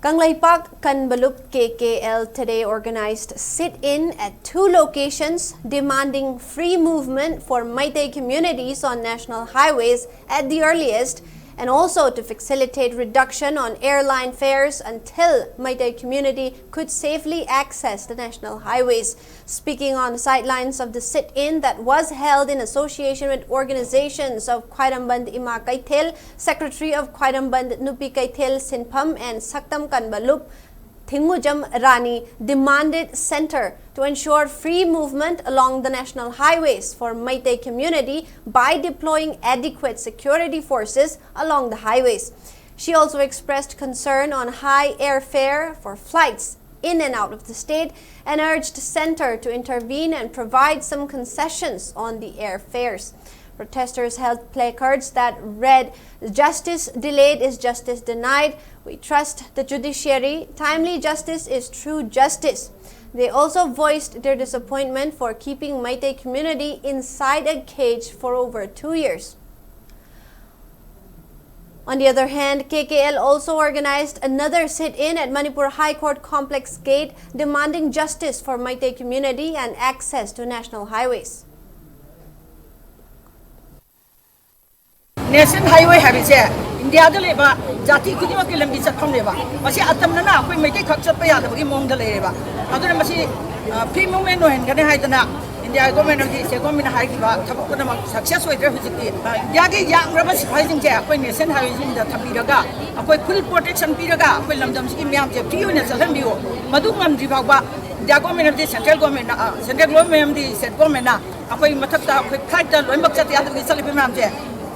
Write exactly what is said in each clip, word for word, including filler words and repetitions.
Kangleipak Kanbalup K K L today organized sit-in at two locations demanding free movement for Meitei communities on national highways at the earliest, and also to facilitate reduction on airline fares until Meitei community could safely access the national highways. Speaking on the sidelines of the sit-in that was held in association with organizations of Khwairamband Ima Keithel, Secretary of Khwairamband Nupi Keithel Sinpham and Saktam Kanbalup, Thingujam Rani demanded center to ensure free movement along the national highways for Meitei community by deploying adequate security forces along the highways. She also expressed concern on high airfare for flights in and out of the state and urged center to intervene and provide some concessions on the airfares. Protesters held placards that read, "Justice delayed is justice denied. We trust the judiciary. Timely justice is true justice." They also voiced their disappointment for keeping Meitei community inside a cage for over two years. On the other hand, K K L also organized another sit-in at Manipur High Court Complex Gate, demanding justice for Meitei community and access to national highways. National highway ꯍꯥꯏꯕꯁꯦ ꯏꯟꯗꯤꯌꯥꯗ ꯂꯩꯕ ꯖꯥꯇꯤ ꯈꯨꯗꯤꯡꯃꯛꯀꯤ ꯂꯝꯕꯤ ꯆꯠꯐꯝꯅꯦꯕ꯫ ꯃꯁꯤ ꯑꯇꯝꯅꯅ ꯑꯩꯈꯣꯏ ꯃꯩꯇꯩꯈꯛ ꯆꯠꯄ ꯌꯥꯗꯕꯒꯤ ꯃꯑꯣꯡꯗ ꯂꯩꯔꯦꯕ꯫ ꯑꯗꯨꯅ ꯃꯁꯤ free movement ꯑꯣꯏꯍꯟꯒꯅꯤ ꯍꯥꯏꯗꯅ ꯏꯟꯗꯤꯌꯥ ꯒꯣꯔꯃꯦꯟ ꯑꯃꯗꯤ ꯁ꯭ꯇꯦꯠ ꯒꯣꯔꯃꯦꯟꯅ ꯍꯥꯏꯈꯤꯕ ꯊꯕꯛ ꯄꯨꯝꯅꯃꯛ ꯁꯛꯁꯦꯁ ꯑꯣꯏꯗ꯭ꯔꯦ꯫ ꯍꯧꯖꯤꯛꯇꯤ ꯏꯟꯗꯤꯌꯥꯒꯤ ꯌꯥꯝꯂꯕ ꯁꯤꯐꯥꯏꯁꯤꯡꯁꯦ ꯑꯩꯈꯣꯏ ꯅꯦꯁꯅꯦꯜ ꯍꯥꯏꯋꯦꯁꯤꯡꯗ ꯊꯝꯕꯤꯔꯒ ꯑꯩꯈꯣꯏ ꯐꯨꯜ ꯄ꯭ꯔꯣꯇꯦꯛꯁꯟ ꯄꯤꯔꯒ ꯑꯩꯈꯣꯏ ꯂꯝꯗꯝꯁꯤꯒꯤ ꯃꯤꯌꯥꯝꯁꯦ ꯐ꯭ꯔꯤ ꯑꯣꯏꯅ ꯆꯠꯍꯟꯕꯤꯌꯨ꯫ ꯃꯗꯨ ꯉꯝꯗ꯭ꯔꯤ ꯐꯥꯎꯕ ꯏꯟꯗꯤꯌꯥ ꯒꯣꯔꯃꯦꯟ ꯑꯃꯗꯤ ꯁꯦꯟꯇ꯭ꯔꯦꯜ ꯒꯣꯔꯃꯦꯟꯅ ꯁꯦꯟꯇ꯭ꯔꯦꯜ ꯒꯣꯔꯃꯦꯟ ꯑꯃꯗꯤ ꯁ꯭ꯇꯦꯠ ꯒꯣꯔꯃꯦꯟꯅ ꯑꯩꯈꯣꯏ ꯃꯊꯛꯇ ꯑꯩꯈꯣꯏ ꯐ꯭ꯂꯥꯏꯠꯇ ꯂꯣꯏꯅꯃꯛ ꯆꯠꯇ ꯌꯥꯗꯕꯒꯤ ꯆꯠꯂꯤꯕ ꯃꯌꯥꯝꯁꯦ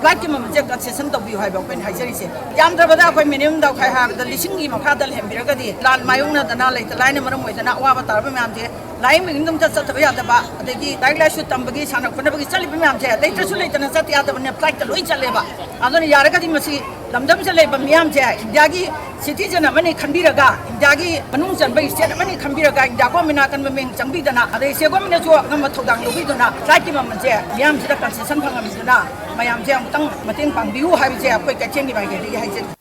ꯐ꯭ꯂꯥꯏꯠꯀꯤ ꯃꯃꯜꯁꯦ ꯀꯟꯁꯦꯁꯟ ꯇꯧꯕꯤꯌꯨ ꯍꯥꯏꯕ ꯑꯩꯈꯣꯏꯅ ꯍꯥꯏꯖꯔꯤꯁꯦ꯫ ꯌꯥꯝꯗ꯭ꯔꯕꯗ ꯑꯩꯈꯣꯏ ꯃꯤꯅꯤꯃꯝ ꯗꯥꯎꯈꯥꯏ ꯍꯥꯏꯔꯕꯗ ꯂꯤꯁꯤꯡꯒꯤ ꯃꯈꯥꯗ ꯂꯩꯍꯟꯕꯤꯔꯒꯗꯤ ꯂꯥꯟ ꯃꯥꯌꯣꯛꯅꯗꯅ ꯂꯩꯇ ꯂꯥꯏꯅ ꯃꯔꯝ ꯑꯣꯏꯗꯅ ꯑꯋꯥꯕ ꯇꯥꯔꯕ ꯃꯌꯥꯝꯁꯦ ꯂꯥꯏꯌꯦꯡꯕꯒꯤ ꯑꯗꯨꯝ ꯆꯠꯇꯕ ꯌꯥꯗꯕ, ꯑꯗꯒꯤ ꯂꯥꯏꯔꯤꯛ ꯂꯥꯏꯁꯨ ꯇꯝꯕꯒꯤ ꯁꯥꯟꯅ ꯈꯣꯠꯅꯕꯒꯤ ꯆꯠꯂꯤꯕ ꯃꯌꯥꯝꯁꯦ ꯂꯩꯇ꯭ꯔꯁꯨ ꯂꯩꯇꯅ ꯆꯠꯇ ꯌꯥꯗꯕꯅꯤꯅ ꯐ꯭ꯂꯥꯏꯠꯇ ꯂꯣꯏ ꯆꯠꯂꯦꯕ꯫ ꯑꯗꯨꯅ ꯌꯥꯔꯒꯗꯤ ꯃꯁꯤ ꯂꯝꯗꯝꯁꯤꯗ ꯂꯩꯕ ꯃꯤꯌꯥꯝꯁꯦ ꯏꯟꯗꯤꯌꯥꯒꯤ ꯁꯤꯇꯤꯖꯟ ꯑꯃꯅꯤ ꯈꯟꯕꯤꯔꯒ, ꯏꯟꯗꯤꯌꯥꯒꯤ ꯃꯅꯨꯡ ꯆꯟꯕ ꯁ꯭ꯇꯦꯠ ꯑꯃꯅꯤ ꯈꯟꯕꯤꯔꯒ ꯏꯟꯗꯤꯌꯥ ꯒꯣꯔꯃꯦꯟꯅ ꯑꯀꯟꯕ ꯃꯤꯠꯌꯦꯡ ꯆꯪꯕꯤꯗꯅ, ꯑꯗꯩ ꯁ꯭ꯇꯦꯠ ꯒꯣꯔꯃꯦꯟꯅꯁꯨ ꯑꯉꯝꯕ ꯊꯧꯗꯥꯡ ꯂꯧꯕꯤꯗꯨꯅ ꯐ꯭ꯂꯥꯏꯠꯀꯤ ꯃꯃꯜꯁꯦ ꯃꯤꯌꯥꯝꯁꯤꯗ ꯀꯟꯁꯦꯁꯟ ꯐꯪꯍꯟꯕꯤꯗꯨꯅ ꯃꯌꯥꯝꯁꯦ ꯑꯃꯨꯛꯇꯪ ꯃꯇꯦꯡ ꯄꯥꯡꯕꯤꯌꯨ ꯍꯥꯏꯕꯁꯦ ꯑꯩꯈꯣꯏ ꯀꯩꯊꯦꯜꯒꯤ ꯃꯥꯏꯀꯩꯗꯒꯤ ꯍꯥꯏꯖꯔꯤ꯫